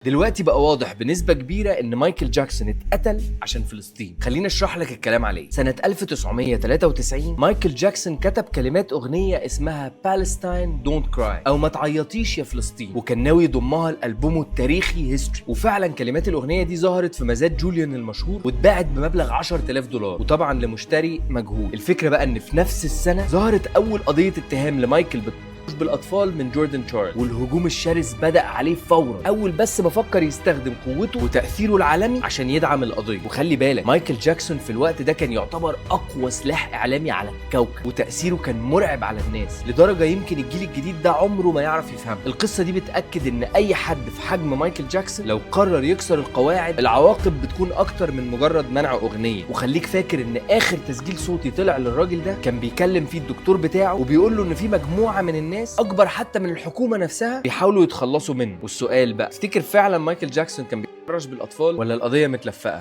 دلوقتي بقى واضح بنسبة كبيرة ان مايكل جاكسون اتقتل عشان فلسطين. خليني اشرح لك الكلام عليه. سنة 1993 مايكل جاكسون كتب كلمات اغنية اسمها Palestine Don't Cry او ما تعيطيش يا فلسطين، وكان ناوي يضمها لألبومه التاريخي History. وفعلا كلمات الاغنية دي ظهرت في مزاد جوليان المشهور واتباعت بمبلغ 10000 دولار، وطبعا لمشتري مجهول. الفكرة بقى ان في نفس السنة ظهرت اول قضية اتهام لمايكل بالاطفال من جوردن تشارلز، والهجوم الشرس بدا عليه فورا اول بس ما فكر يستخدم قوته وتاثيره العالمي عشان يدعم القضيه. وخلي بالك، مايكل جاكسون في الوقت ده كان يعتبر اقوى سلاح اعلامي على الكوكب، وتاثيره كان مرعب على الناس لدرجة يمكن الجيل الجديد ده عمره ما يعرف يفهمها. القصة دي بتاكد ان اي حد في حجم مايكل جاكسون لو قرر يكسر القواعد، العواقب بتكون اكتر من مجرد منع اغنيه. وخليك فاكر ان اخر تسجيل صوتي طلع للراجل ده كان بيكلم فيه الدكتور بتاعه وبيقول له ان في مجموعة من الناس اكبر حتى من الحكومة نفسها بيحاولوا يتخلصوا منه. والسؤال بقى، تفتكر فعلا مايكل جاكسون كان بيتحرش بالاطفال ولا القضية متلفقه؟